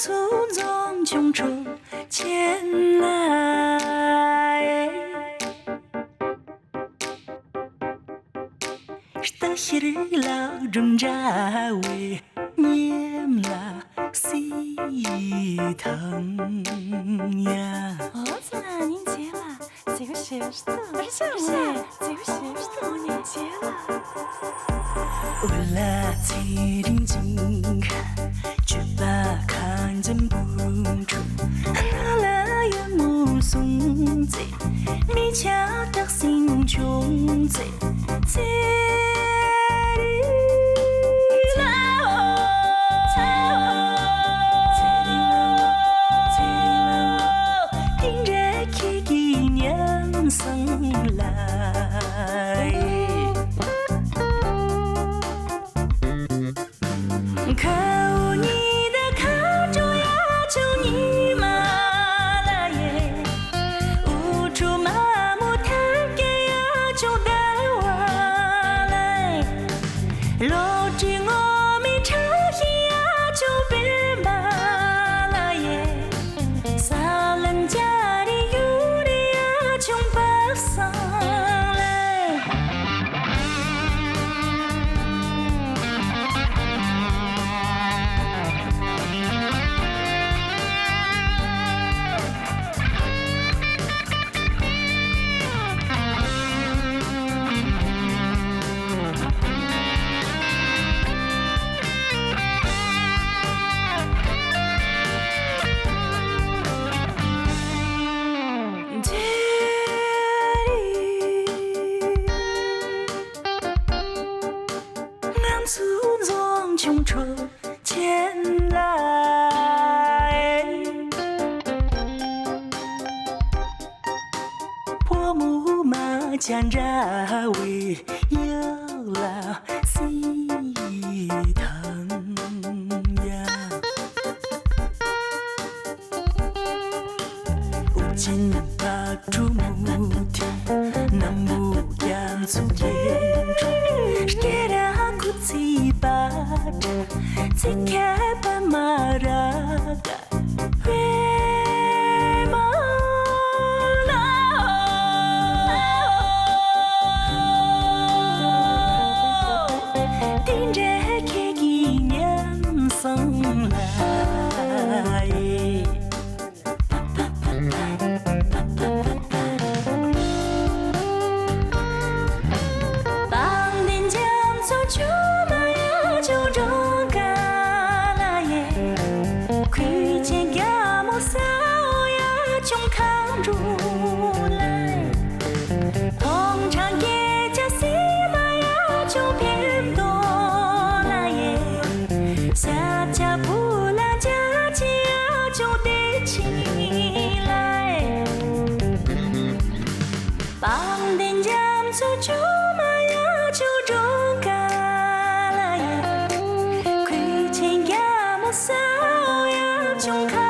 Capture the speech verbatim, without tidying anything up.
ཚོ་འཛོམས་ཆུང་ཁྲོ་ཆེན་ལ། རྟ་ཤེར་ལག་སྒྲོམ་འདྲ་བའི་ཉམས་ལ་སྲིད་ཐང་ཡ། ཨོ་ཙི་ན་ཉིན་བྱེད་ལ། ཟིག་ཞེས་སྟོན། རེ་ཞིག་ཞེས། ཟིག་ཞེས་སྟོན་ནས་བྱེད་ལ། འུ་ལ་ཚེ་རིང་ཅིང་ཁ། གྱོད་པ་ཁ་འཇམ་བུ་འཁྲུག་ལ་ལ་ཡོད་མོ་སུང་ཙེ། མི་ཆ་བྲག་སྲིན་ཆུང་ཙེ། ཚེ་རིང་ལ་འོ། ཚེ་རིང་ལ་འོ། ཚེ་རིང་ལ་འོ། དེ་འདྲ་ཁྱེད་ཀྱི་ཉམས་སང་ལ། ཁའུ་ཉི་ད་ཁ་ཏྲོ་ཡ་ཆུ་ཉི་མ་ལ་ཡེ། ཨུ་ཁྲུ་མ་མོ་ཐབ་ཀེ་ཡ་ཆུ་ད་བ་ལ་ཡེ། ལོ་ཀྲི་ངོ་མི་ཁྲ་ཤི་ཡ་ཆུ་པེ་མ་ལ་ཡེ། ས་ལན་ཅ་རི་ཡུ་རི་ཡ་ཆུ་པ་སང་ལ་ཡེ། ང་ཚོ་འཛོམས་ཆུང་ཁྲོ་ཆེན་ལ། ཕོ་མོ་མ་ཆ་འདྲ་བའི་ཡག་ལ་སྲིད་ཐང་ཡ། ཨུ་ཅིན་པ་ཀྲུ་མུ་ཐི་ནམ་བུ་རྒྱ་མཚོ་རྒྱན་དྲུག་སྐེ་ར་ཁུ་ཚི་པ་ཏྲ་ཚི་ཁ་པ་མ་ར་ཀ་བེ་མ་ལ་འོ། དེ་འདྲ་ཁྱེད་ཀྱི་ཉམས་སང་ལ་ཡེ། པང་གདན་རྒྱ་མཚོ་ཆུ་མ་ཡ་ཆུ་འགྲོ་ག་ལ་ཡེ། ཁུལ་ཆེན་རྒྱ་མོ་ས་འོ་ཡ་ཆུ་ཁ་འགྲོ་ལ་ཡེ། ཐོང་ཁྲང་སྐད་ཆ་སི་མ་ཡ་ཆུ་ཕེམ་དོ་ལ་ཡེ། ས་ཆ་བུ་ལ་ཅ་ཅི་ཡ་ཆུ་དེ་ཆི་ལ་ཡེ། པང་གདན་རྒྱ་མཚོ་ཆུ་མ་ཡ་ཆུ་འགྲོ་ག་ལ་ཡེ། ཁུལ་ཆེན་རྒྱ་མོ་ས་འོ་ཡ་ཆུ་ཁ་